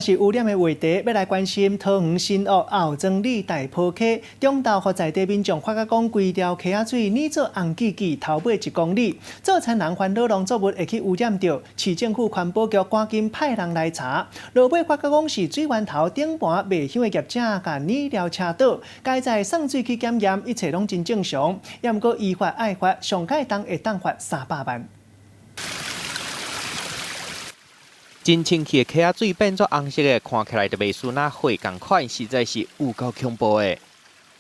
是污染的話題，欲來關心桃園新屋后莊里大坡溪，中晝予在地民眾發覺講，規條溪仔水染做紅記記，頭尾一公里，做田人煩惱農作物會去污染著。市政府環保局趕緊派人來查，落尾發覺講是水源頭頂盤賣香的業者共染料車倒，該在送水去檢驗，一切攏真正常。猶毋過依法愛罰，上蓋重會當罰300萬。真清氣的溪仔水變做紅色的，看起來就袂輸若血仝款，實在是有夠恐怖的。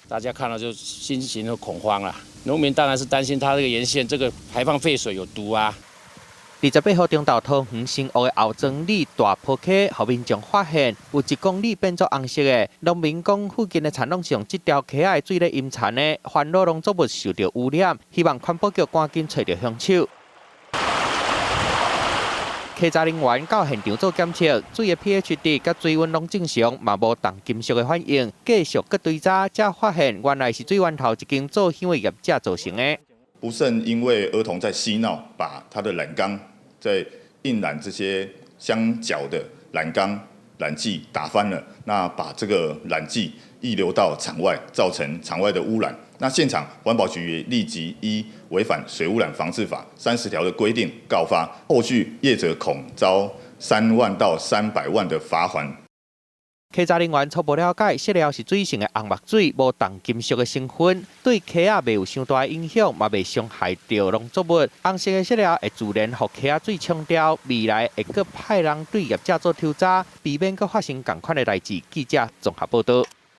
大家看到就心情都恐慌啦。農民當然是擔心他這個沿線這個排放廢水有毒啊。28號中晝，桃園新屋的后莊里大坡溪，予民眾發現有1公里變做紅色的。農民講，附近的田攏是用這條溪仔的水咧淹田的，煩惱農作物受著污染，希望環保局趕緊揣著兇手。稽查人員到現場做檢測，水的 pH 值佮水溫攏正常，嘛無重金屬的反應。繼續閣追查，才發現原來是水源頭一間做香的業者造成的。不慎因為兒童在嬉鬧，把他的染缸在印染這些香蕉的染缸染劑打翻了，那把這個染劑溢流到場外，造成場外的污染。那現場環保局也立即依違反水污染防治法30條的規定告發，後續業者恐遭3萬到300萬的罰鍰。稽查人員初步了解，色料是水性的紅墨水，無重金屬的成分，對溪仔袂有傷大的影響，嘛袂傷害著農作物。紅色的色料會自然予溪仔水沖掉，未來會閣派人對業者做抽查，避免閣發生仝款的代誌。記者綜合報導。